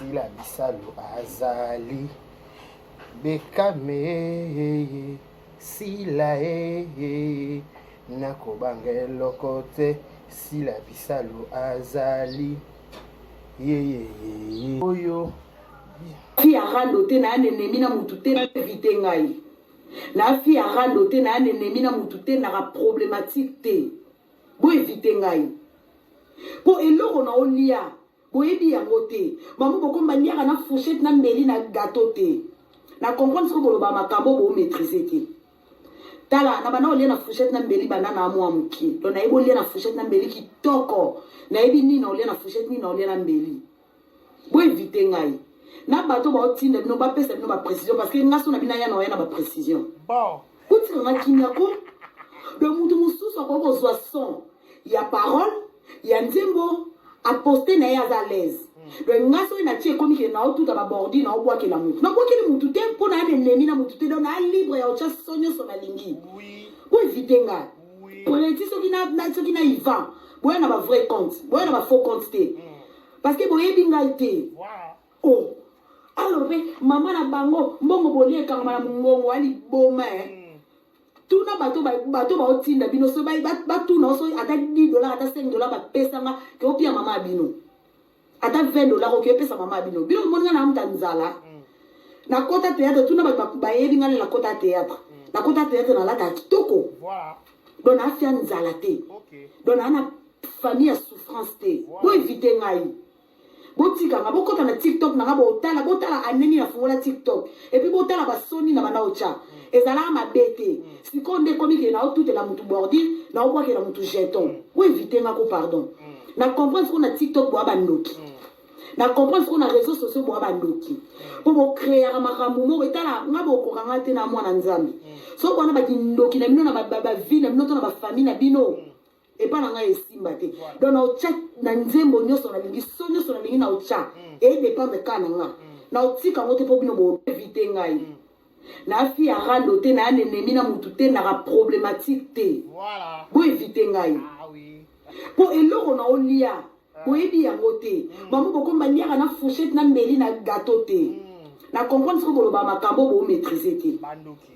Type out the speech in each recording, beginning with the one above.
Sila Bisalu azali Bekame Sila e nakobanga eloko te Sila Bisalu azali yeyeye oyo Fi ya rando te na ennemi na mutu te, na évite ngai. Na fi ya rando te, na ennemi na mutu te, naka problématique te. Bo évite ngai. Po eloko na olia boyebi yango te. Bango bokomi baliaka na fourchette na mbeli na gâteau te. Na comprendre soki boloba makambo bo maîtriser te. Tala na banda kolia na fourchette na mbeli banda na mwa mokie. Donc nayebi olia na fourchette na mbeli kitoko. Nayebi nini na olia na fourchette, nini na olia na mbeli. Bo éviter ngai. Na bato baotinda bino bapesa bino ba précision parce que nga so na bino aya na oya na ba précision. Bon. Botika nga kimia ko. Donc mutu mosusu akoki kozwa son ya parole ya nzembo aposte na ye aza à l'aise. Donc nga soki natie ekomi ke naotuta ba bordure naobwakela mutu. Nabwakeli mutu te mpo na ya na ennemi na mutu te, donc na libre ya otya son nyonso nalingi. Oui. Bo éviter ngai. Oui. Preti soki na, na, soki na Ivan, boya na ba vrai compte, boya na ba faux compte te. Parce que boyebi ngai te. Voilà. Oh. Alors pe mama na bango mbongo bolie ekangama na mongongo ya liboma eh. Tuna bato bato baotinda bino so batuna so ata 10 dollars, ata 5 dollars bapesanga ke opia mama ya bino, ata 20 dollars oke opesa mama ya bino. Bino bomoni nga na muta nzala. Nakota théâtre, tuna bato bayebi nga nakota théâtre. Nakota théâtre, nalataka kitoko. Voilà. Donc nafia nzala te. Donc naa na famille ya souffrance te. Bo évite ngai, botika nga. Bokɔta na TikTok na nga, botala, botala aneni nafungola TikTok, et puis botala basoni na banda otya ezalaka mabe te. Sikoyo nde ekomi ke naotutela mutu bordure, naobwakela mutu jeton. Bo évite nga ko, pardon. Na comprendre sikoyo na TikTok boya bandoki. Na comprendre sikoyo na réseaux sociaux boya bandoki, mpo bocréaka makambo moko. Etala nga, bokoka nga te na mwana Nzambe. Soki wana bakindoki na bino na bavie na bino to na bafamille na bino, epa na ngai esimba te. Donc naotya na nzembo nyonso nalingi, so nyonso nalingi naotya, edépendre ka na nga. Naotika yango te mpo bino boévite ngai. Na fi ya rando te, na ennemi na mutu te, naka problématique te. Voilà. Bo évite ngai. Ah oui. Mpo eloko na olia boyebi yango te. Bango bokomi baliaka na fourchette na mbeli na gâteau te. Na comprendre soki boloba makambo bo maîtriser te. Bandoki.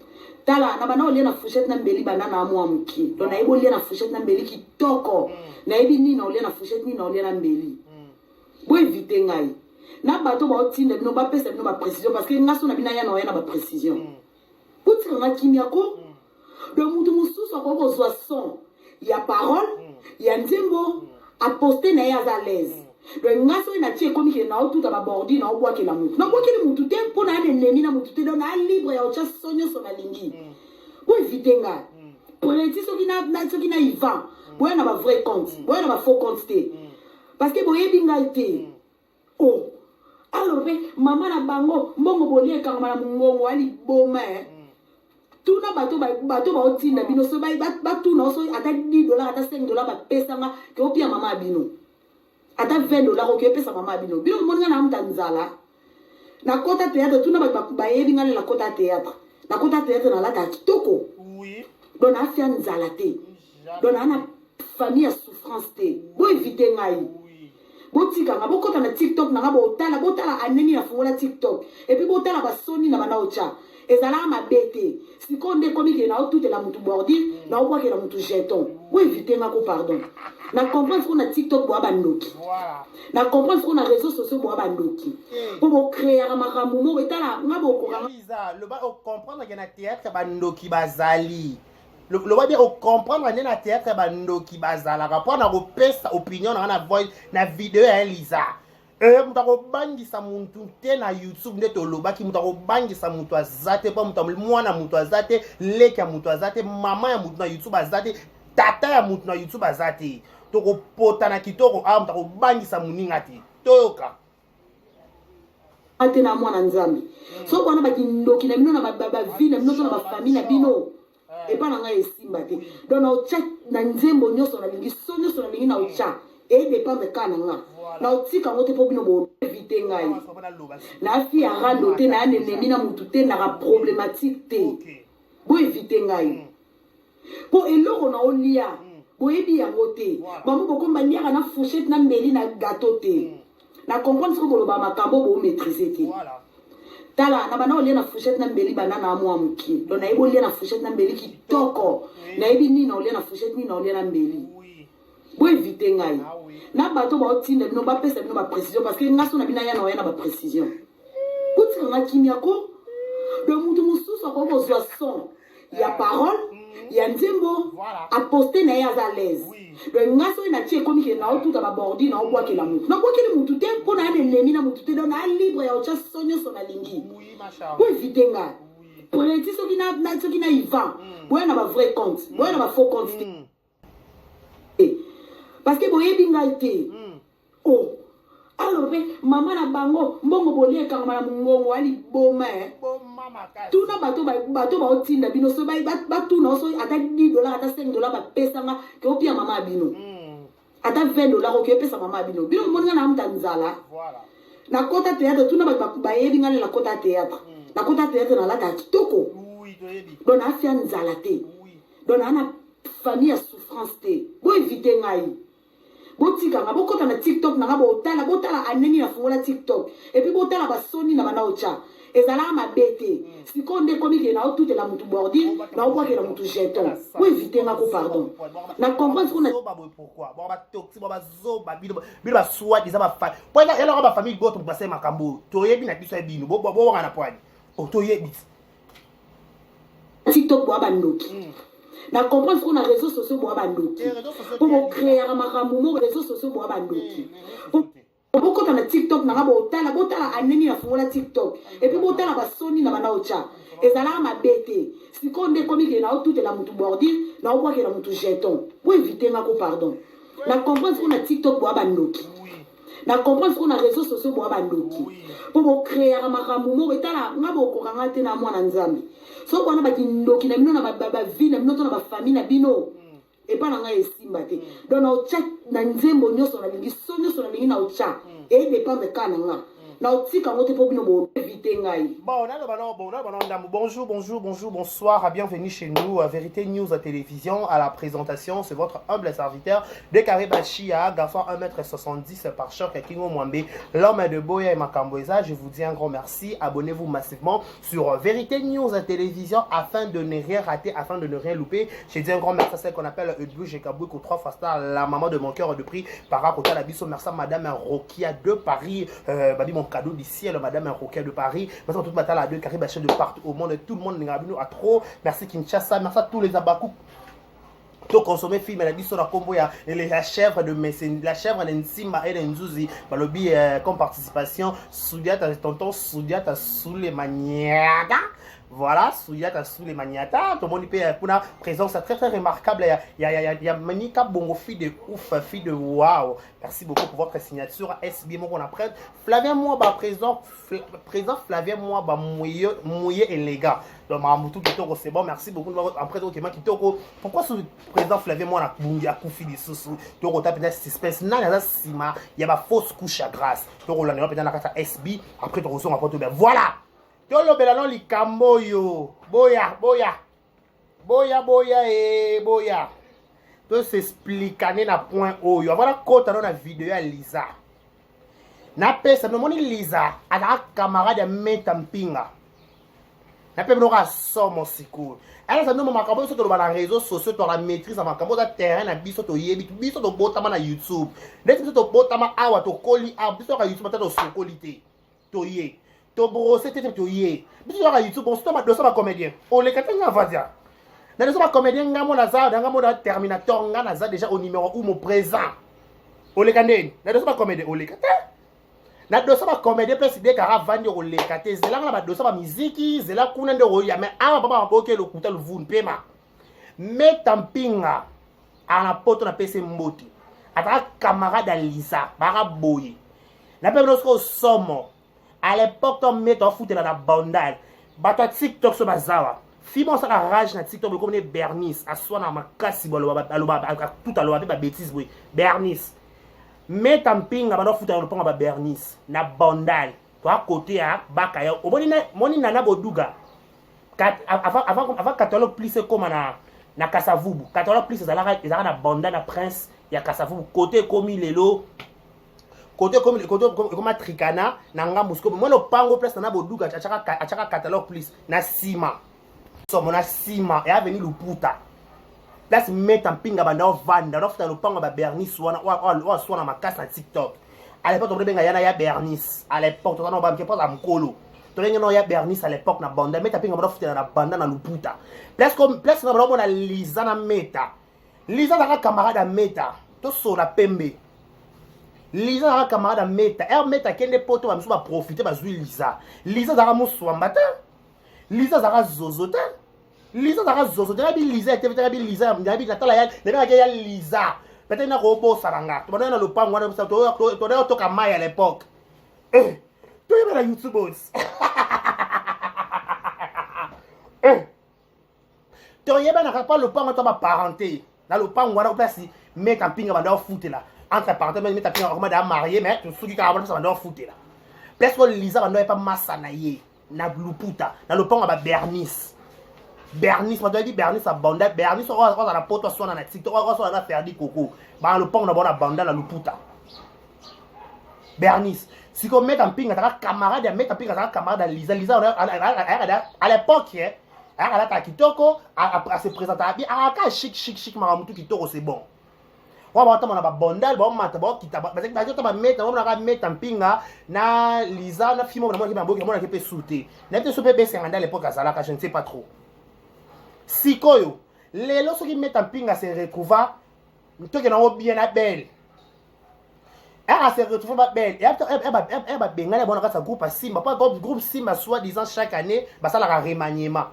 Tala na banda kolia na fourchette na mbeli banda na mwa mokie. Donc nayebi olia na fourchette na mbeli kitoko. Nayebi nini na olia na fourchette, nini na olia na mbeli. Bo évite ngai. Na bato baotinda bino bapesa bino ba précision parce que nga so na bino aya na oya na ba précision. Botika nga kimia ko. Donc mutu mosusu akoki kozwa son ya parole ya nzembo, aposte na ye aza à l'aise. Donc nga soki natie ekomi ke naotuta ba bordure, naobwakela mutu. Nabwakeli mutu te mpo na ya na ennemi na mutu te. Donc naa libre ya otya son nyonso nalingi. Bo évite ngai. Preti soki na, na, soki na Ivan, boya na ba vrai compte, boya na ba faux compte te. Parce que boyebi ngai te. Oh. Alors pe mama na bango mbongo bolie ekangama na mongongo ya liboma eh. Tuna bato bato baotinda bino so batuna so ata 10 dollars, ata 5 dollars bapesanga ke opia mama ya bino, ata 20 dollars oke opesa mama ya bino. Bino bomoni nga na muta nzala. Nakota théâtre, tuna bato bayebi nga nakota théâtre. Nakota théâtre, nalataka kitoko. Oui. Donc nafia nzala te. Donc naa na famille ya souffrance te. Bo évite ngai. Oui. Botika nga. Bokɔta na TikTok na nga, botala, botala aneni nafungola TikTok, et puis botala basoni na banda otya ezalaka mabe te. Sikoyo nde ekomi ke naotutela mutu bordure, naobwakela mutu jeton. Bo évite nga ko, pardon. Na comprendre sikoyo na TikTok boya bandoki. Voilà. Na comprendre sikoyo na réseaux sociaux boya bandoki, mpo bocréaka makambo moko. Etala nga, bokoka nga. Elisa, loba ocomprendre ke na théâtre bandoki bazali. Loba bien, ocomprendre nde na théâtre bandoki bazalaka. Mpo na kopesa opinion na nga na voice na video ya Elisa, moto akobangisa mutu te na YouTube. Nde tolobaki, moto akobangisa mutu aza te, mpo moto mwana mutu aza te, leki ya mutu aza te, mama ya mutu na YouTube aza te, tata ya mutu na YouTube aza te. Tokopota na kitoko awa, moto akobangisa moninga te. Toyoka. Te na mwana Nzambe. Soki wana bakindoki na bino na bavie na bino to na bafamille na bino, epa na ngai esimba te. Donc naotya na nzembo nyonso nalingi, so nyonso nalingi naotya, edépendre ka na nga. Naotika yango te mpo bino boévite ngai. Na fi ya rando te, na ennemi na mutu te, naka problématique te. Bo évite ngai. Mpo eloko na olia boyebi yango te. Bango bokomi baliaka na fourchette na mbeli na gâteau te. Na comprendre soki boloba makambo bo maîtriser te. Tala na banda kolia na fourchette na mbeli banda na mwa mokie. Donc nayebi olia na fourchette na mbeli kitoko. Nayebi nini na olia na fourchette nini na olia na mbeli. Bo éviter ngai. Na bato baotinda bino bapesa bino ba précision parce que nga so na bino aya na oya na ba précision. Botika nga kimia ko. Donc mutu mosusu akoki kozwa son ya parole ya nzembo aposte na ye aza à l'aise. Donc nga soki natie ekomi ke naotuta babordi naobwakela mutu nabwakeli mutu te mpo na ya na ennemi na mutu te donc naa libre ya otya son nyonso nalingi. Bo éviter nga. Preti soki na soki na Ivan boya na ba vrai compte boya na ba faux compte te parce que boyebi ngai te. Oh alors mpe mama na bango mbongo bolia ekangama na mongongo ya liboma eh. Tuna bato bato baotinda bino so batuna so ata 10 dollar, ata 5 dollar bapesanga ke opia mama ya bino, ata 20 dollar oke opesa mama ya bino. Bino momoni nga na muta nzala nakota théâtre. Tuna bato bayebi nga nde nakota théâtre. Nakota théâtre, nalataka kitoko, donc naafia nzala te, donc naa na famille ya souffrance te. Boéviter ngai, botikanga. Bokɔta na TikTok nanga, botala, botala aneni nafungola TikTok et puis botala basoni na banda otya ezalaka mabe te. Sikoyo nde ekomi ke naotutela mutu bordure, naobwakela mutu jeton. Boéviter nga ko, pardon. Na comprendre sikoyo. Pourquoi bon batoxi bo bazoba bino bino baswadi eza bafa po eloko bafamille boto basali makambo oyo toyebi na biso ya bino bowanga na poani o toyebi. TikTok boya bandoki. Na comprendre sikoyo na réseaux sociaux boya bandoki mpo bocréaka makambo mo réseaux sociaux boya bandoki. Bokɔta na TikTok nanga, botala, botala aneni nafungola TikTok et puis botala basoni na banda otya ezalaka mabe te. Sikoyo nde ekomi ke naotutela mutu bordure, naobwakela mutu jeton. Boéviter nga ko, pardon. Na comprendre sikoyo na TikTok boya bandoki. Na comprendre sikoyo na réseaux sociaux boya bandoki mpo bocréaka makambo moko. Etala nga, bokoka nga te na mwana Nzambe. Soki wana bakindoki na bino na bavie na bino to na bafamille na bino epa na ngai esimba te. Donc na otya na nzembo nyonso nalingi, so nyonso nalingi na otya, edépendre kaka na nga. Na otika yango te mpo bino boéviter ngai. Bon, naloba no, bon, naloba no ndambo. Bonjour, bonjour, bonjour, bonsoir, bienvenue chez nous, à Vérité News à télévision, à la présentation, c'est votre humble serviteur, de Carré Bachia, garçon 1m70 par choc, Kingo Mwambe, l'homme de Boya et Makamboeza. Je vous dis un grand merci. Abonnez-vous massivement sur Vérité News à télévision afin de ne rien rater, afin de ne rien louper. Je dis un grand merci à celle qu'on appelle Edouge Kabouiko, 3 fois star, la maman de mon cœur de prix, Parakota la biso. Merci à Madame Rokia de Paris, babi mon cadeau du ciel, Madame Rokia de Paris. Merci à toute bataille à deux Carré Bachia de partout au monde, tout le monde à trop. Merci Kinshasa, merci à tous les Abakou to consommer film na biso na kombo ya la chèvre de Mesen, la chèvre de Nsimba et de Nzuzi balobi comme participation Soudiata, tonton Soudiata Soulemaniaga. Voilà, Soudiata Soulemaniata. Tout le monde peut pour une présence très très remarquable ya ya ya ya Manika Bongo, fille de ouf, fille de wow. Merci beaucoup pour votre signature SB moko na prête Flavien Mwaba, président président Flavien Mwaba mouillé mouillé élégant. Donc mamutu kitoko, c'est bon, merci beaucoup après OK kitoko. Pourquoi ce président Flavien Mwana bungi akufi lisusu? Toko tape na suspense nani aza sima ya ba fausse couche à grâce. Toko landa peut na kata SB après toko songa poto bien. Voilà. Tolobela no likambo oyo. Boya, boya. Boya, boya e boya. To s'expliquer na point oyo. Avant kota no na vidéo ya Lisa. Napesa nomoni Liza azalaka camarade ya Meta Mpinga. Nape biloko ya somo sikoyo ayesa bino makambo biso toloba na réseau sociaux toka maîtrise ya makambo oza terrain na biso. Toyebi biso tobotama na YouTube ndeti biso tobotama awa, tokoli awa. Biso toka YouTube ata tosokoli te, toye tobrose te te, toye biso toka YouTube. Bon, sito doso bacomédien oleka te nga vadia na doso bacomédien. Nga mo naza nga mo na terminator, nga naza déjà au numéro ou mo présent. Oleka ndeni na doso bacomédien? Oleka te na doso bacomédien. Mpe side kaka avandi, okoleka te. Zelanga na badoso bamiziki, zela kuna nde okoya. Mais awa papa baboki lokuta luvunu mpema. Meta Mpinga ana poto, napesi mbote, azalaka camarade ya Lisa baka boye. Nape bino soki osomo à l'époque to Meta ofutela na Bandal. Bato ya TikTok so bazawa fimo osaka rage na TikTok boye, komone Bernice aswana makasi boye, aloba tout, aloba mpe babêtises boye. Bernice Meta Mpinga bando afutela lopango ba Bernice na Bandal toa kote ya baka ya omoni moni nana boduga avant Catalogue Plus ekóma na Kasavubu. Catalogue Plus ezalaka na Bandal na Prince ya Kasavubu kote ekomi lelo. Kote ekoma trikana na ngambo sikoyo mwa lopango place na boduka atiaka catalogue plus na nsima somo na nsima ya aveni luputa place meta mpinga banda ovanda onafuta lopango ya babernice wana oyo aswana makasi na tiktok. À l'époque tobenga yana ya bernice. À l'époque tozana obamke mpo aza mokolo, tolenge no ya bernice. À l'époque na banda meta mpinga banda ofutela na banda na luputa place place na banda omona Liza na Meta. Liza azalaka camarade ya Meta, tosola pembe. Liza azalaka camarade ya Meta. Ere Meta akende poto, bamisu baprofite, bazwi Liza. Liza azalaka moswamba te, Liza azalaka zozo te, Liza azalaka zozo te. Nayebi Liza ete nayebi Liza, nayebi natala ya nabengaki ya Liza. Peut-être nakobosana nga tobanda na lopango wana, tobanda otoka mai à l'époque. Eh, toyeba na YouTube osi eh. Toyebanaka mpa lopango to baparenté na lopango wana, place Meta Mpinga banda ofutela. Entre parenthèse, Meta Mpinga akoma da marié, mais tosuki kaka wana. Banda ofutela place oyo Liza banda oyepa masa na ye na luputa na lopango ya babernice. Bernice, bato bayebi Bernice abanda. Bernice oyo aza na poto, aswana na TikTok, oyo aswana na Ferdi Koko, bana lopango na bango na banda na luputa. Bernice sikoyo, Meta Mpinga azalaka camarade ya Meta Mpinga, azalaka camarade ya Liza. Liza à l'époque ayaka alataka kitoko, ase présentaka bien, ayaka chic chic chic, makambo mutu kitoko, c'est bon. Wana baotamba na babondal, baomata, baokita, bazota bameta, bamonaka Meta Mpinga na Liza na fimo. Namonaki maboki, namonaki mpe su te, nayebi te so mpe besenga nde à l'époque azalaka, je ne sais pas trop. Sikoyo lelo soki Meta Mpinga se retrouva, toke nango bien na belle aka se retrouve babele babengani bango na kati ya groupe ya Simba, mpo groupe Simba soit disant chaque année basalaka remaniement.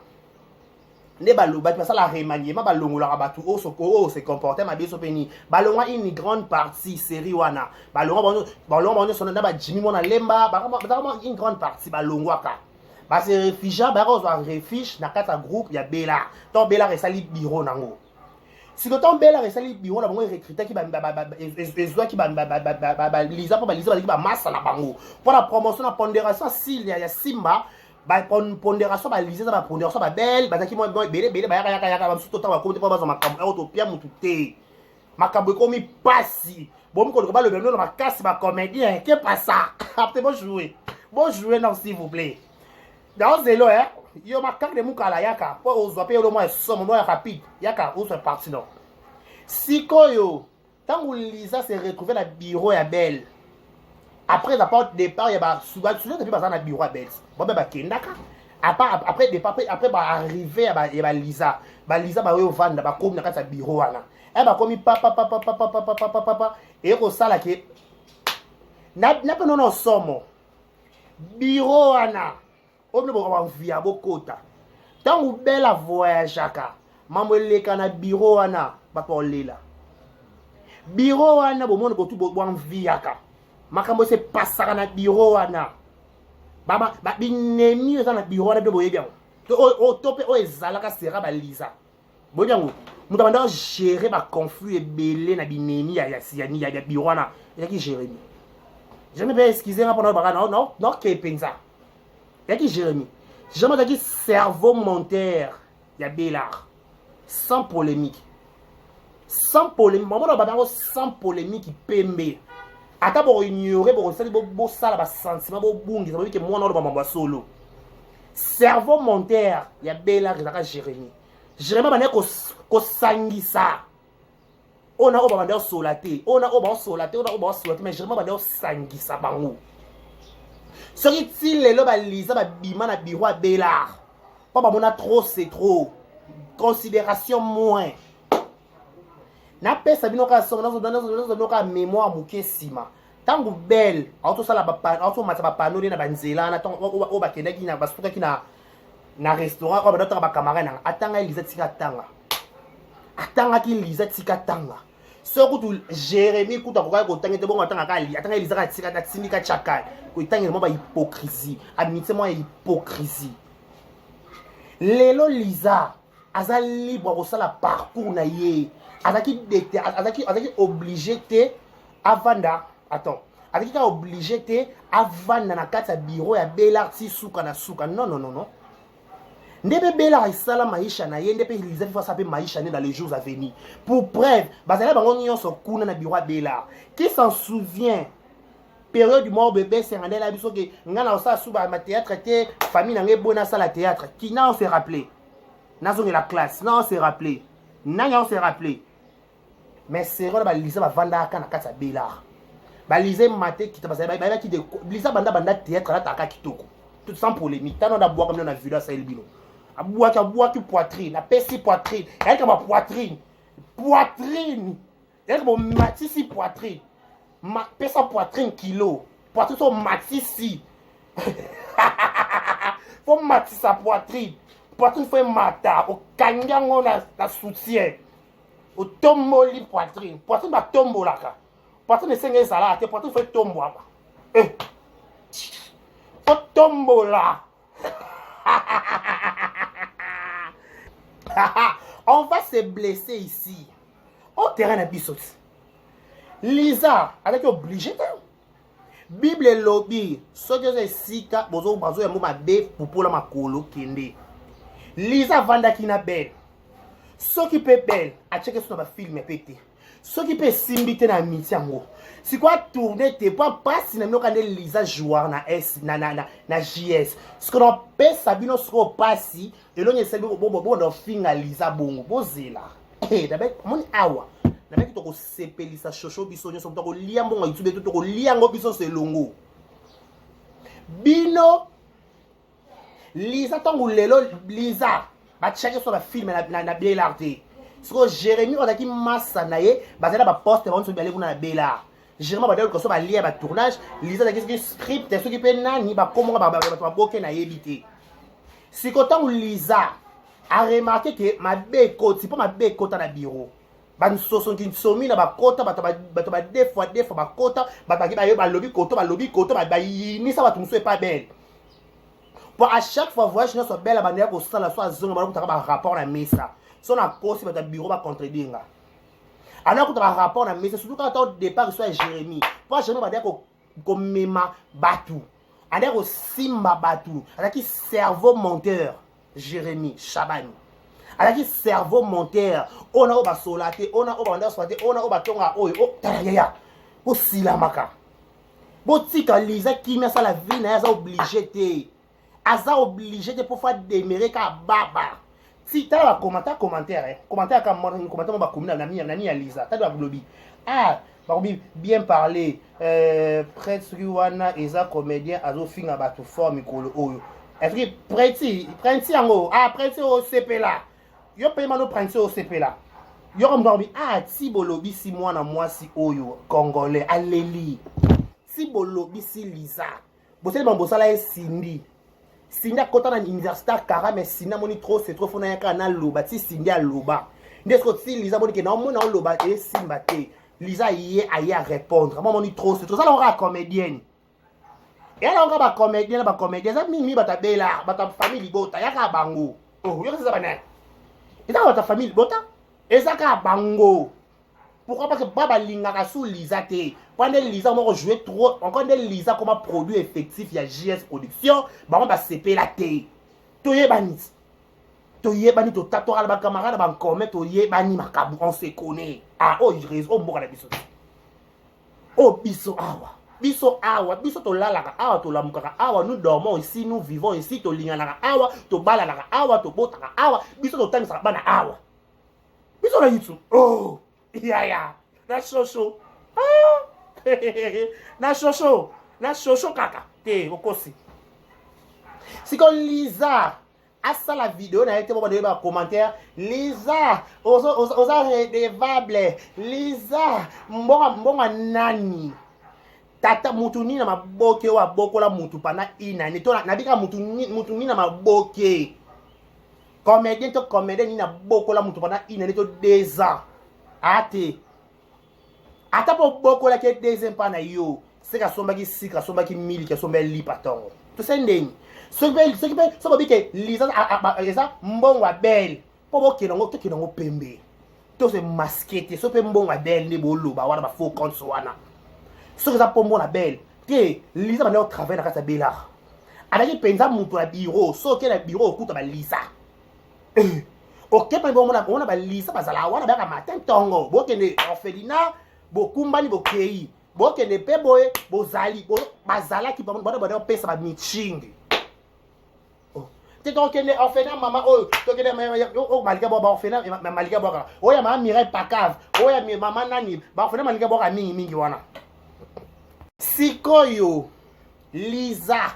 Nde balobaki basala remaniement, balongolaka bato oyo se comporte mabe. So mpe nini, balongwa une grande partie série wana, balongwa bango nyonso na bajimi mwana lemba, bazalaka une grande partie balongwaka, base réfugia, bayaka kozwa refuge na kati ya groupe ya Bela. To Bela esali bureau nango. Sikoyo ntango Bela esali bureau na bango, erecrutaki, ezwaki Baliza, mpo Baliza bazalaki bamasa na bango mpo na promotion na pondération sile ya Simba. Bapondération Baliza eza bapondération babele, bazalaki mwa ebele ebele, bayaka yaka yaka. Bamosusu totanga bakomi te mpo bazwa makambo oyo topia mutu te. Makambo ekomi pasi, bomi koluka baloba bino na makasi. Bacomédien ke pasa te, bojouer, bojouer non, s'il vous plaît. Dans zelo eh yo makak de mukala yaka mpo ozwa mpe yolo mwa esomo mwa ya rapide, yaka ozwa parti non. Sikoyo ntango Liza se retrouve na bureau ya Belle après rapport départ ya basusu mpe baza na bureau ya Belle, babe bakendaka après départ, après baarrivé ya Baliza, Baliza baoyo ovanda, bakomi na kati ya bureau wana e bakomi papapapapapapapapa. Eye kosala ke na mpe nono somo bureau wana oyo bino bamvia bokota. Ntango Bela voyageaka, mambo eleka na bureau wana, bato baolela bureau wana. Bomoni kotu bwamviaka makambo ese pasaka na bureau wana, binemi eza na bureau wana. Bino boyebi yango to mpe oyo ezalaka sera Baliza, boyebi yango. Moto abanda gérer baconflit ebele na binemi ya bureau wana ezalaki Jérémi. Jérémi mpe, excuse nga mpona baka naoke mpenza, ezalaki Jérémi. Jérémi azalaki cerveau monteur ya Belar, sans polémique, sans polémique. Mamona babango sans polémique pembe. Ata bokoignore, bokosali, bosala basentiment, bobungisa, boyebi ke mwana oloba mambo ya solo. Cerveau monteur ya Belar ezalaka Jérémi. Jérémi abandaki kosangisa oyo na oyo babandi osola te, oyo na oyo baosola te, oyo na oyo baosola te, mais Jérémi abandi osangisa bango. Soki ti lelo Baliza babima na bureau ya Belar mpo bamona trop c'est trop, considération moins. Napesa bino kaka songo, nazozwa bino kaka mémoire moke nsima. Ntango Belle aotosala, aotomata bapano nde na banzela wana, oyo bakendaki na basukaki na restaurant oyo bandotanga bacamarade nanga, atanga Eliza tika tanga, atangaki Liza tika tanga. So kutu Jérémi kutu akokaki kotanga te bongo, atangaka, atanga Eliza kaka tika, atindika tiaka kotangela mwa bahypocrisie, amitié mwa ya hypocrisie. Lelo Liza aza libre kosala parcours na ye, azalaki obligé te avanda, attends, azalaki kaka obligé te avanda na kati ya bureau ya Belar ti suka na suka. Non, non, non, non. Nde mpe Belar esala maisha na ye, nde mpe Liza mpe asala mpe maisha nde dans les jours à venir. Pour preuve, bazali bango nyonso kuna na bureau ya Belar. Qui s'en souvient? Periode moko boye besenga nde na biso ke ngai na kosala su ba théâtre te, famille na ngai eboyi nasala théâtre. Kina on se rappeler, nazongela classe na on se rappeler, nani on se rappeler. Mais sero na balisa bavandaka na kati ya belar, balise mate kita bayebaki de lisa banda banda théâtre alataka kitoko, tout sans polémique. Tano na bwaka bino na video, asaleli bino, abwaki abwaki poitrine, apesi poitrine, eyaka ba poitrine, poitrine eyaka bomatisi poitrine, pesa poitrine kilo, poitrine so matisi, fo matisa poitrine, poitrine fo emata, okangi yango na soutien, otomboli poitrine. Poitrine batombolaka, poitrine esenge ezalaka te, poitrine fo etombwama, eh. Fo tombola. On va se blesser ici au terrain na biso ti. Liza azalaki obligé te. Bible elobi soki oza esika bazoyambo mabe, pupola makolo, kende. Liza avandaki na Belle, soki mpe Belle atiaki so na bafilme mpe te, soki mpe esimbi te na amitié yango, sikoyo atourne te mpo mpasi na bino ka nde Liza joueur na s na JS. Sikoyo napesa bino sikoyo mpasi elongi esali bobonda ofinga Liza bongo. Bozela, moni awa nabaki tokosepelisa shosho biso nyonso. Moto akolia mbongo ya YouTube, tokolia yango biso nyonso elongo. Bino Liza, ntango lelo Liza batiaki so bafilme na Belar te, sikoyo Jérémi oyo azalaki masa na ye, bazali na baposte bango nyonso mibale kuna na Belar. Jérémi abandaki luka so balia batournage, Liza azalaki soki script, soki mpe nani bakomonga bato baboke, nayebi te. Sikoyo ntango Liza aremarquer ke mabe ekoti, mpo mabe ekota na bureau, bansoso nsomi na bakota, bato ba deux fois deux fois bakota, bato baki baye, balobi koto, balobi koto, bayinisa bato mosusu epa Bele, po à chaque fois voyage nyonso Bele abandaki kosala, so azonga, balokutaka barapport na mesa. So nakosi, bato ya bureau bacontredire nga, anakuta barapport na mesa, surtout kaka ta départ so ya Jérémie, po Jérémie bandaki komema bato, andaki kosimba bato, azalaki cerveau monteur. Jérémie Chabani azalaki cerveau monteur oyo na oyo basola te, oyo na oyo babanda kosola te, oyo na oyo batonga oyo. Tala yaya, bosilamaka, botika Liza kimia, asala vie na ye. Aza obligé te, aza obligé te mpo fa demere kaka baba. Ti tala bacommentaire, commentaire, commentaire kaka, commentaire mo bakomi na mi ya Liza. Tala balobi, ah, bakomi bien parler, prêtre soki wana eza comédien, azofinga bato fort mikolo oyo. Est-ce prêtre, prêtre yango, ah, prêtre osepela yo mpe mano, prêtre osepela yo moto akobi, ah, ti bolobisi mwana mwasi oyo congolais aleli, ti bolobisi Liza, bosali bango, bosala ye Sindi. Sindi akɔta na université akara, mais Sindi amoni trop c'est trop, fona yaka naloba. Ti Sindi aloba nde siko ti Liza amoni ke naomona oloba esimba te. Liza ye aye arépondre, amoni trop c'est trop. Ozala kaka comédienne, eyala kaka bacomédien na bacomédien, eza mingi bato abela, bato ya famille libota, yaka bango. Oh, yoka, eza banani? Eza bato ya famille libota, eza kaka bango. Pourquoi? Parce que ba balingaka su Liza te, mpo nde Liza moko jouer trop encore, nde Liza koma produit effectif ya JS Production, bango basepela te. Toyebani, toyebani, tokala bacamarade bancommun, toyebani makambo, on se connaît. Ah, oyo réseau, oyo mboka na biso, oyo biso awa, biso awa, biso tolalaka awa, tolamukaka awa, nous dormons ici, nous vivons ici, tolinganaka awa, tobalanaka awa, tobotaka awa, biso totangisaka bana awa, biso na YouTube. Oh yaya, na shosho, ah! Na shosho, na shosho kaka te, okosi. Siko Liza asala video na ye te, bobanda oyeba commentaire. Liza oza redevable. Liza mbongo, mbongo nani? Tata mutu nini na maboke oyo abokola mutu pendant une année to nabika? Mutu nini na maboke, comédien to comédien nini abokola mutu pendant une année to 2 ans? Ate ata mpo obokolaki deuxième mpa na yo, seke asombaki sika, asombaki miliki, asombaki lipa ntongo, tosali ndeni. Soki mpe soki bobi ke Liza eza mbongo ya Bele, mpo bokende yango, tokende yango pembe, tose masquer te. Soki mpe mbongo ya Bele nde boloba wana, bafaux compte wana, soki eza mpo mbongo na Bele te, Liza banda kotravaille na kati ya Belar, azalaki mpenza moto ya bureau. Soki oke na bureau, okuta balisa, okepa omona balisa bazala wana, bayaka matin ntongo, bokende orphelinat, bokumbani, bokei. Bokende mpe boye bozali bazalaki bana bana opesa ba meeting. Oh. Te tokende orphelin mama oyo tokende oyo malika bwa ba orphelin malika bwaka oyo ya mama Mireille Pakave oyo ya mama nani ba orphelin malika bwaka mingi mingi wana. Sikoyo Liza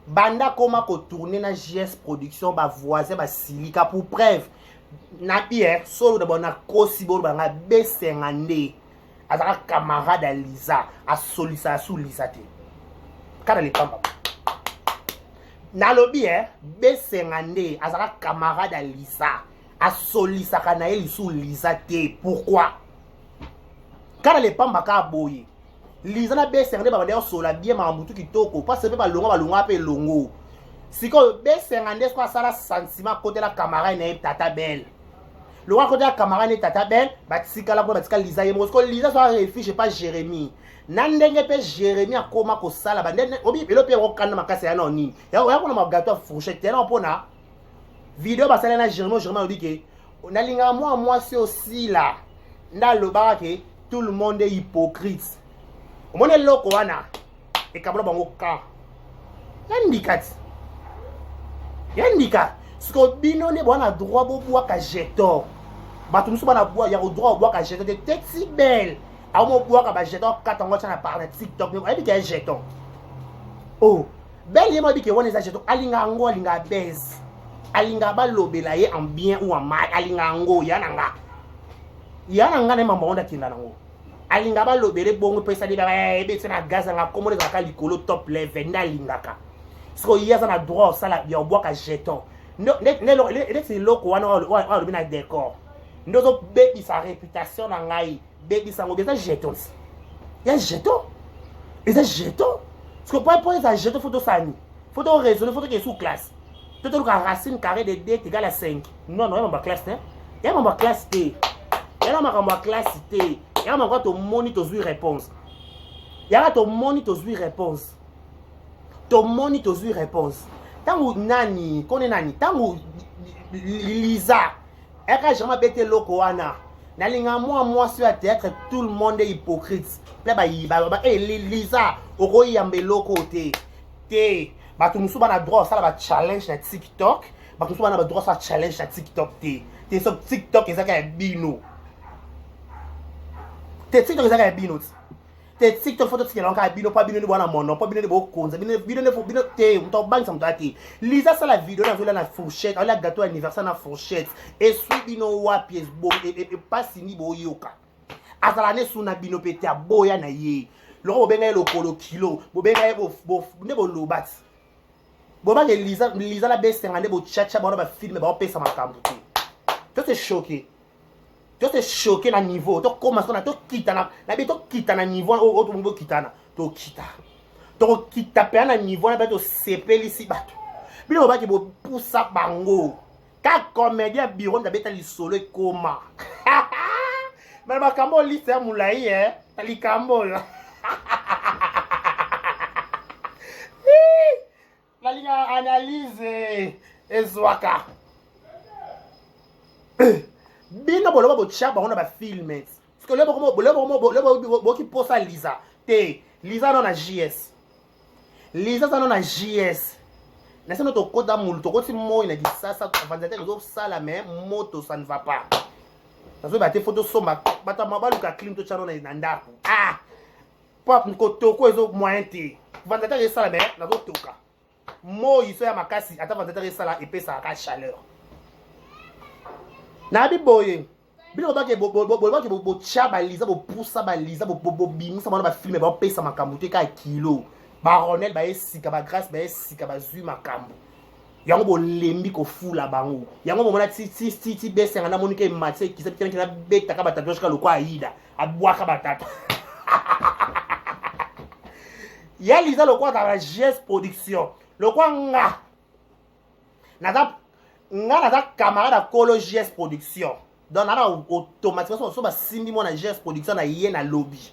banda koma ko tourner na JS production ba voisin ba silika pour preuve na bien solo d'abord na kosi bolo banga besenga nde azaka camarade ya Liza asolisa su Liza te kana lipamba nalobi eh besenga nde azaka camarade ya Liza asolisaka na ye lisu Liza te pourquoi kana lepamba ka boye Liza na Besenga nde babandi kosola bien makambo tu kitoko parce mpe balongwa balongwa mpe elongo sikoyo Besenga nde sikoyo asala sentiment akotela camarade na ye tata belle lokola akotela camarade na ye tata belle batikala kuna batika Liza ye moko sikoyo Liza so refuge epa Jérémie na ndenge mpe Jérémie akoma kosala bande obi elo mpe okanda makasi ya nao nini ya kuna magato ya fourchette ya nao mpona video basala na Jérémie Jérémie alobi ke nalingaka mwa mwasi osila nde alobaka ke tout le monde est hypocrite omoni eloko wana ekabola bango ka ya ndika ti ya ndika siko bino nde bwana droit bobwaka jeton bato mosusu bana ya droit obwaka jeton te teti belle aomobwaka bajeton kata yango atya na par na tiktok ayebi ke ya jeton oh belle ye mo ayebi ke wana eza jeton alinga yango alinga base alinga balobela ye en bien ou en mal alinga yango ya na nga ya na nga na ye mambo yango ndakenda nango alinga balobele bongo mpe esali ebeti na gaz yanga komona ezalaka likolo top level nde alingaka sikoyo ye aza na droit osala ya obwaka jeton neti eloko wana oyo alobi na décor nde ozobebisa réputation na ngai bebisa yango eza jeton ya jeton eza jeton sikoyo po eza jeton fo tosala nini fo to raisonner fo tokende sous classe to toluka racine carré de 2 égale à 5 non non ya mambo ya classe te ya mambo ya classe te ya na makambo ya classe te ya makambo tomoni tozwi réponse yaka tomoni tozwi réponse tomoni tozwi réponse ntango nani kone nani ntango liza eka jamais abeti eloko wana nalinga mwa mwasi ya théâtre tout le monde est hypocrite mpe bayiba ba eh, liza okoyamba eloko te te bato mosusu bana droit osala ba challenge na tiktok bato mosusu bana ba droit osala challenge na tiktok te te so tiktok ezaka ya bino te tiktok ezaka ya bino ti te tiktok fo totikela kaka bino mpo bino nde bwana mono mpo bino nde bokonza bino bino nde bino te moto akobangisa moto ate liza asala video nazolia na fourchette aolia gâteau anniversaire na fourchette eswi bino wapi epasi nini boyoka azala ne suna bino mpe te aboya na ye loko bobenga ye lokolo kilo bobenga ye nde boloba ti bobanga liza liza na besenga nde bochacha bango na bafilme baopesa makambo te to se choke to se choke na niveau tokoma soko na tokita na na bi tokita na niveau oyo tobongi bokitana tokita tokokita mpenza na niveau wana mpe tosepelisi bato bino bobaki bopusa bango ka comédien biro nde abeta lisolo ekoma me makambo oyo liste ya molai e na likambo oyo nalinga analyse ezwaka eh, bino boloba botya bango na bafilme boki posa liza te liza no na js liza aza no na js na sino tokota mulu tokoti moi na kisasa ventilateur ezosala mais moto ça ne va pas nazoyeba te fo tosomba bato baluka clim totya no na ndako ah po kotoko ezo moyen te ventilateur esala mais nazotoka moi so ya makasi ata ventilateur esala epesaka ka chaleur nayebi boye bino bobaki bolobaki botya baliza bopusa baliza bobimisa bana bafilme baopesa makambo te kaka kilo baronel baye sika bagrace baye sika bazwi makambo yango bolembi kofula bango yango bomona ti besenga namoni ke emati ekisa bikenaki nabetaka batatouage ka lokwa aida abwaka batata ya liza lokwa azala gs production lokwa nga naza nga naza camarade ya kolo gs production donc nana automatiquement so basimbi mwana gs production na ye na lobi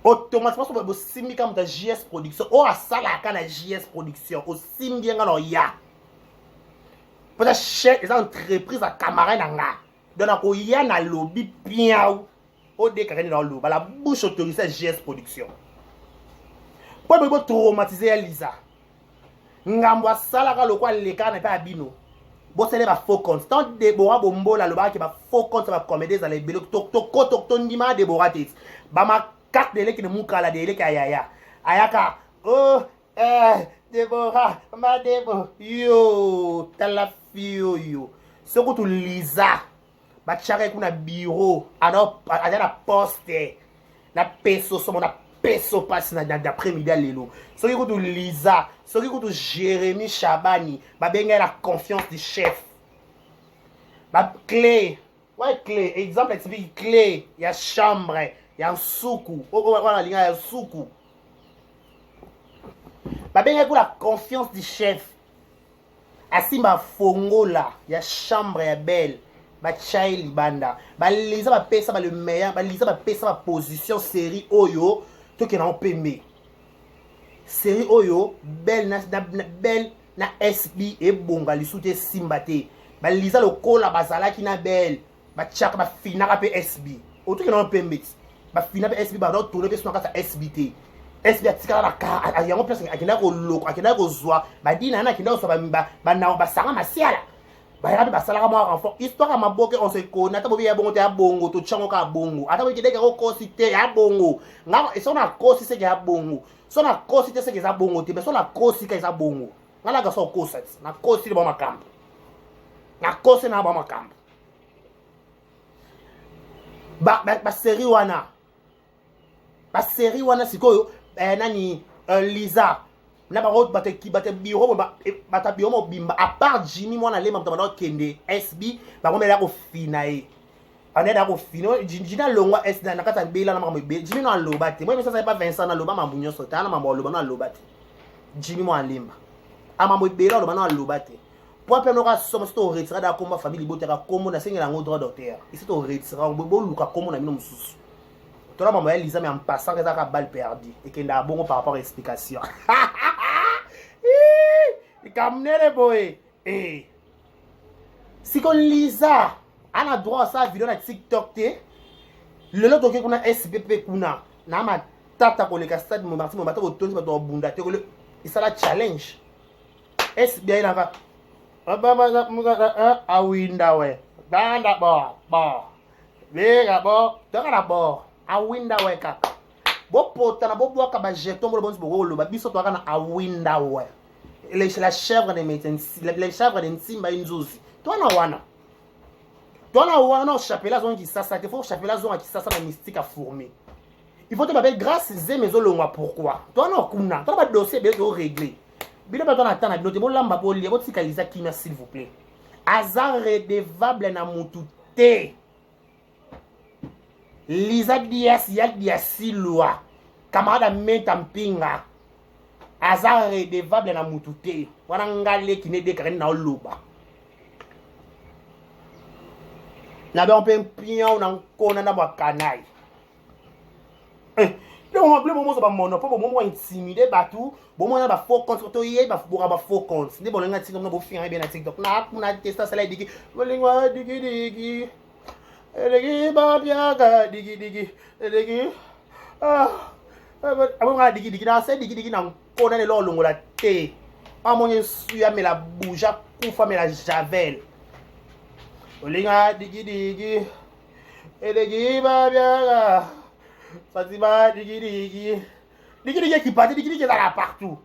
automatiquement so bosimbi ka moto ya gs production oyo asalaka na gs production osimbi ye nga na oya mpo eza chaine eza entreprise ya camarade na nga donc nakoya na lobi piau. Odekaka nini oloba la bouche autorisée ya GS Production. Mpo boyi botraumatize ya Liza. Ngambo asalaka lokola alekaka na epai ya bino. Bosale ba faux compte. Tant Deborah Bombola alobaka ke ba faux compte ba comédie ezala ebele to tondima Deborah te. Ba makak de eleki ne mukala de eleki ya yaya. Ayaka oh eh Deborah ma Debo yo tala fille oyo. Soki tu Liza batiaka ye kuna bureau aza na poste na peso somo na peso mpasi na d'après midi ya lelo. Soki kutu Liza, soki kutu Jérémie Shabani babengai la confiance du chef, ba clé ouais clé exemple typique clé ya chambre ya nsuku oyo wana alinga ya nsuku babengaki kuna confiance du chef, asimba fongola ya chambre ya belle, batya ye libanda. Baliza bapesa ba le meilleur, baliza bapesa baposition. Série oyo tokenda ngo pembe, série oyo belle na belle na SB ebonga lisusu te, esimba te. Baliza lokola bazalaki na belle, batiaka bafinaka mpe SB otokenda ngo pembe ti bafina mpe SB, bado tourne mpe so na kati ya SB te. SB atikala na yango place akendaki koloko, akendaki kozwa badina wana, akendaki kozwa banao basanga masiala, bayaka mpe basalaka mwa renfort. Histoire ya maboke, on se connaît. Ata bobi ya bongo te, ya bongo totyango kaka bongo. Ata bobi kedeke kokosi te, ya bongo. Nga so nakosi seke ya bongo, so nakosi te seke eza bongo te, mais so nakosi ka eza bongo. Nga naka so okosa ti nakosi ba makambo, nakosi na ba makambo basérie wana, basérie wana. Sikoyo nani Liza na bango bato bato bureau, bato ya bureau mobimba à part Jimmy mwana lemba, moto banda okende SB, bango mele ya kofina ye, banda ya kofina Jimmy alongwa S na kati ya bela na makambo ebele. Jimmy no aloba te, moi mesasa pa Vincent naloba mambo nyonso te, ana mambo aloba no aloba te. Jimmy mwana lemba amambo ebele aloba no aloba te po ape noka soma. Soki toretira da kombo famille libotaka kombo, nasengela yango droit d'auteur isi toretira, boluka kombo na bino mosusu. Tona mambo ya Liza, mais en passant ezaka balle perdue, ekendaka bongo par rapport à explication likamnene boye. Siko Liza ana droit asala video na TikTok te. Lelo toke kuna SPP kuna na matata koleka stade Momarti, momata botondi bato babunda te, esala challenge SB ayelaka awinda we banda bo bo beka bo toka na bo awinda we kaka bopotana bobwaka bajeton bolo bonso bokoloba biso toaka na awinda we la chèvre de la chèvre de Nsimba Inzuzi. Toana wana, toana wana. Chapela azonga Kisasa te, faut Chapela azonga Kisasa na mystique afourmi. Il faut te babe grâce zeme ezolongwa. Pourquoi toana kuna, toana badossier ebele toregle bino bato na ta na bino te. Bolamba, bolia, botika Liza kimia s'il vous plaît. Aza redevable na mutu te. Liza Dias ya Diasilwa, camarade Amenta Mpinga, aza redevable na mutu te. Wana nga leki ne dekaka nini na oloba na bango mpe mpion na nkona na bwakanai. Biloko mozo bamono mpo bomo intimide bato, bomona ba faux compte, toyeba boka ba faux compte nde bolinga TikTok na bofinga bien na TikTok na kuna testa sala ediki bolingo dikidiki eleki babiaka dikidiki eleki abonga dikidiki na se dikidiki na nkona lelo olongola te. Amoni esu amela bouja kufa, amela javel olinga dikidiki eleki babiaka fatima dikidiki dikidiki ekipa te. Dikidiki ezalaka partout,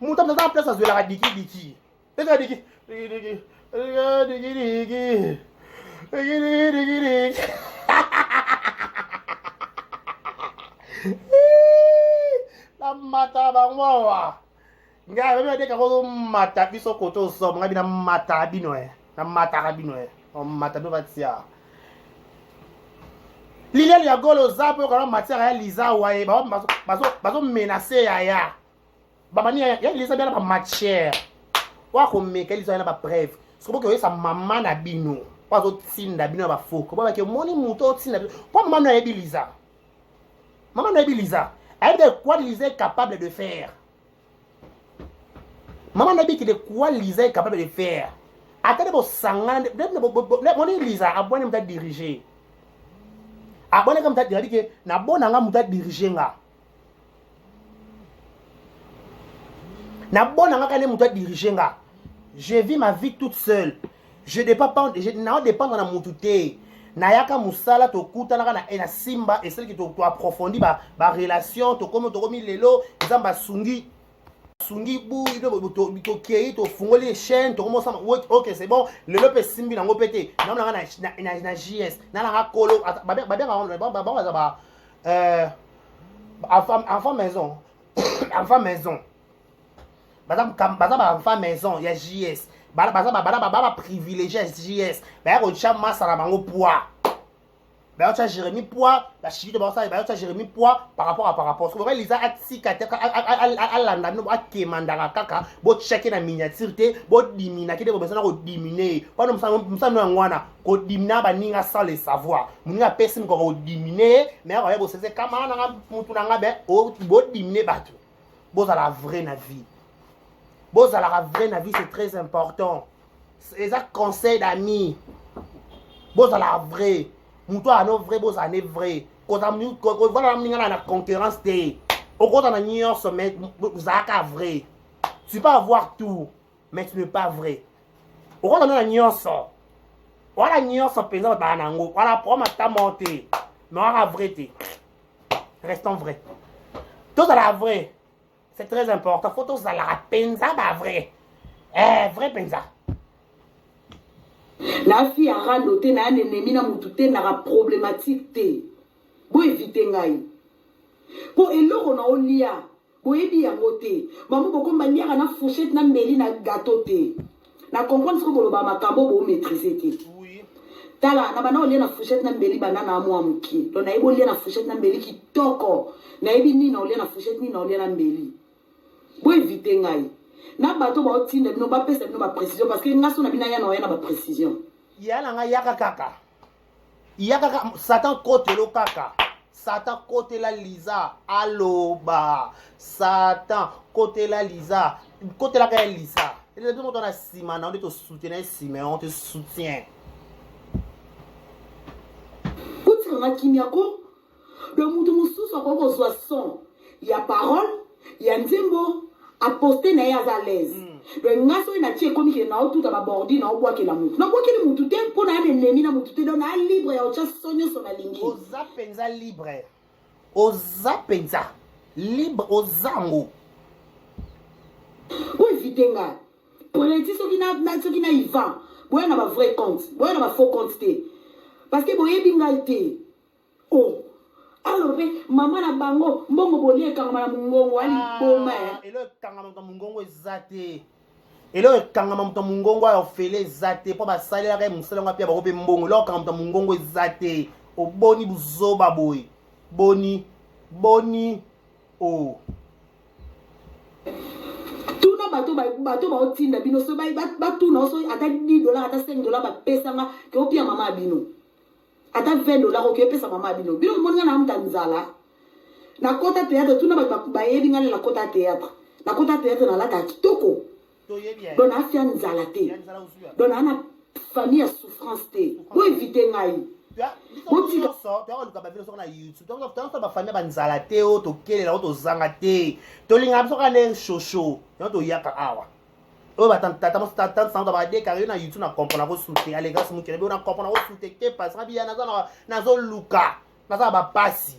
moto aza na place azwelaka dikidiki eza diki dikidiki dikidiki dikidiki. Namata bango awa, ngai babi badeka kozomata biso kote osoma ngai bina mataka bino e, namataka bino e, omata bino batia Liliane ya Golo oza mpe okana matière ya Liza waye bazomenace yaya babani ya Liza biana bamatière oyo akomeka Liza ya na bapreuve. Soki boki oyesa mama na bino oyo azotinda bino ya bafoko, bo baki omoni moto otinda bino mpo mama no ayebi Liza, mama no ayebi Liza, ayebi de quoi Liza est capable de faire. Mama no ayebi de quoi Liza est capable de faire. Ata nde bosangana moni Liza abwani moto adirige. Abonaka moto adirige ke nabona nga moto adirige nga. Nabona nga kane moto adirige nga. Je vis ma vie toute seule. Je dépends pas, je nao dépendre na moto te. Nayaka mosala tokutanaka na, na simba esalaki to, to approfondi ba, ba relation tokomi tokomi lelo nzambe asungi sungi bu tokei tofungoli chaîne tokomosama ok c'est bon lelo mpe esimbi nango mpe te namonanga na js nalanga kolo babengaka bango baza ba euh, enfant maison enfant maison baza ba enfant maison ya js baza baprivilégie ya js baya kotya masa na bango poids bayotya jérémie poids bashikito bakosala bayotya jérémie poids par rapport à par rapport soki liza atika te alanda bino akemandaka kaka botyaki na miniature te bodiminaki te bomesana kodimine ye wana mosala no yango wana kodimina baninga sans le savoir moninga apesi mokoko kodimine ye mais akoya bosese kama nanga mutu na nga be bodimine bato bozala vrai na vie bozalaka vrai na vie c'est très important eza conseil d'ami bozala vrai moto ano vrai bozala ne vrai kozala moninga na concurrence te okozala na nyonso mais ozalaka vrai tu peux avoir tout mais tu n'es pas vrai okozala na nyonso wana nyonso mpenza bato baa na yango wana problème ata moko te mais wana vrai te restons vrai tozala vrai c'est très important faut tozalaka mpenza ba vrai eh, vrai mpenza na fi ya rando te na nenemi na mutu te naka problématique te boevite ngai mpo eloko na olia boyebi yango te mama bokomi baliaka na fourchette na mbeli na gateau te na comprendre soki boloba makambo bomaîtrise te tala na banda kolia na fourchette na mbeli banda na mwa moke donc nayebi olia na fourchette na mbeli kitoko nayebi nini na olia na fourchette nini na olia na mbeli boevite ngai na bato baotinda bino bapesa bino baprécision parce que ngai so na bino aya na oya na baprécision ya na ngai yaka kaka ya kaka satan kotelo kaka satan kotela liza aloba satan kotela liza kotelaka ya liza elezi moto na nsima na yo nde tosoutenir nsima yo te soutien botikanga kimia ko donc moto mosusu akoki kozwa son ya parole ya nzembo aposte na ye aza l'aise mm. donc nga soki natie ekomi ke naotuta babordi naobwakela motu nabwakeli motu te mpo na ennemi na motu te donc naa libre ya otya son nyonso nalingi oza mpenza libre oza mpenza libre ozango boevite nga preti soki na, na, soki na ivan boya na bavrai compte boya na bafaux compte te parce que boyebi ngai te oh alo mpe mama na bango mbongo bolia ekangama na mongongo aliboma ah, elo ekangama moto ya mongongo eza te eloko ekangama moto ya mongongo ya ofele eza te mpo basalelaka ye mosala yango apia bango mpe mbongo eloko ekangama moto ya mongongo eza te oboni buzoba boye boni boni o oh. tuna bato bato baotinda bino so batuna so ata 10 dollar ata 5 dollar bapesanga ke opia mama ya bino ata 20 dollar oke opesa mama ya bino bino momoni nga na muta nzala nakota théâtre tuna bato bayebi nga nde nakota théâtre nakota théâtre nalata kitoko donc nafia nzala te donc naa na famille ya souffrance te boevite ngai botika toyaka bavile soko na youtube toyaka bafamille banzala te oyo tokelela oyo tozanga te tolingaka biso kaka nde shosho yango toyaka awa oyo batata sango badekaka yo na youtube na comprendre kosute alekasi mokele bio na comprendre kosute te pasi nga biya nazoluka naza na bapasi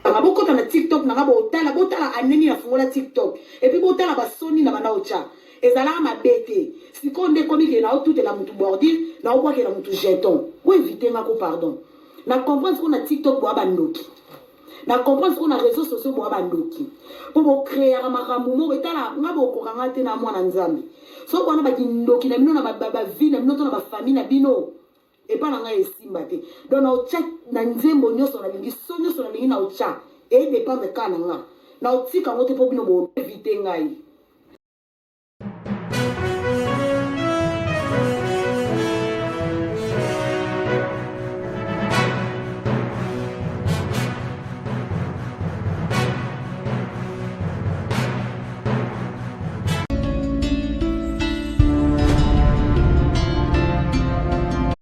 nga bokota na tiktok na nga botala botala aneni nafungola tiktok epuis botala basoni na banda otya ezalaka mabe te sikoyo nde ekomi ke naotutela mutu bordure naobwakela mutu jeton boevite nga ko pardon na comprendre sikoyo na tiktok boya bandoki na comprendre sikoyo na réseau sociaux boya bandoki mpo bocreaka makambo moko etala nga bokoka nga te na mwana nzambe soki wana bakindoki na bino na bavie na bino to na bafamille na bino epa na ngai esimba te donc na otya na nzembo nyonso nalingi so nyonso nalingi na otya edépendre kaka na nga na otika yango te mpo bino boevite ngai.